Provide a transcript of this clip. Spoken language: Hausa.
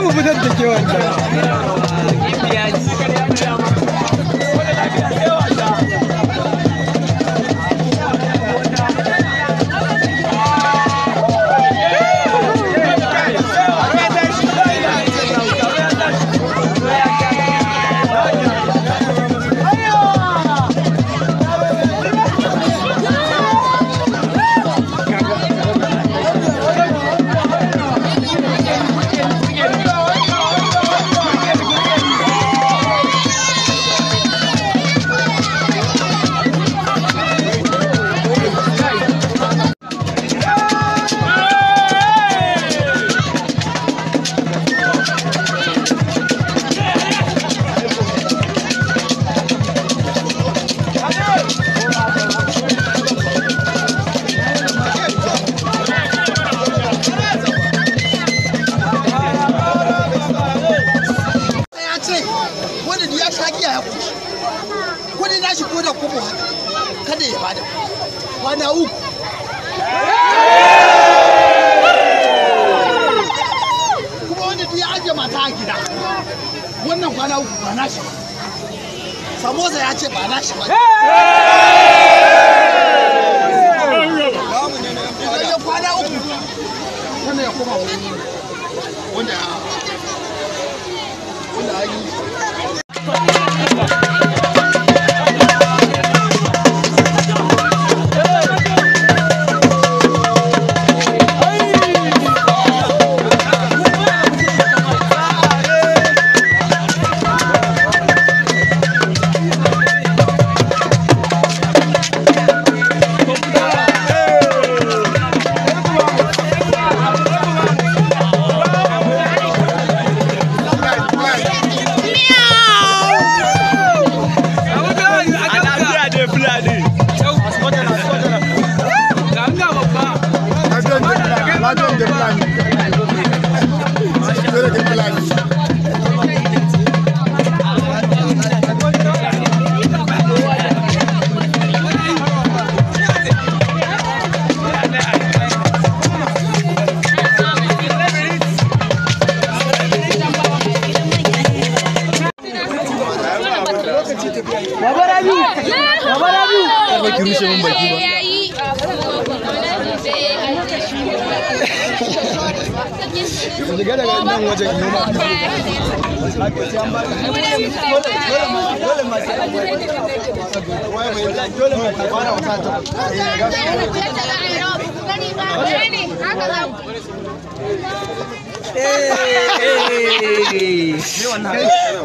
Mu fitar da ke wancan. Ya ce wanda ya sha giya ya koshi kudi na shi ko da kobo haka kada ya bada kwana uku. Kuma wanda duk ya ajiye mata a gida wannan kwana uku ba na shi ba. Samosa ya ce ba na shi ba. Idan ya kwana uku wannan ya koma wani wanda wanda an yi. Baba Rabiu! Baba Rabiu! Ba ki rushe min baki ba. Shiga daga nan wajen yi ma. Eh.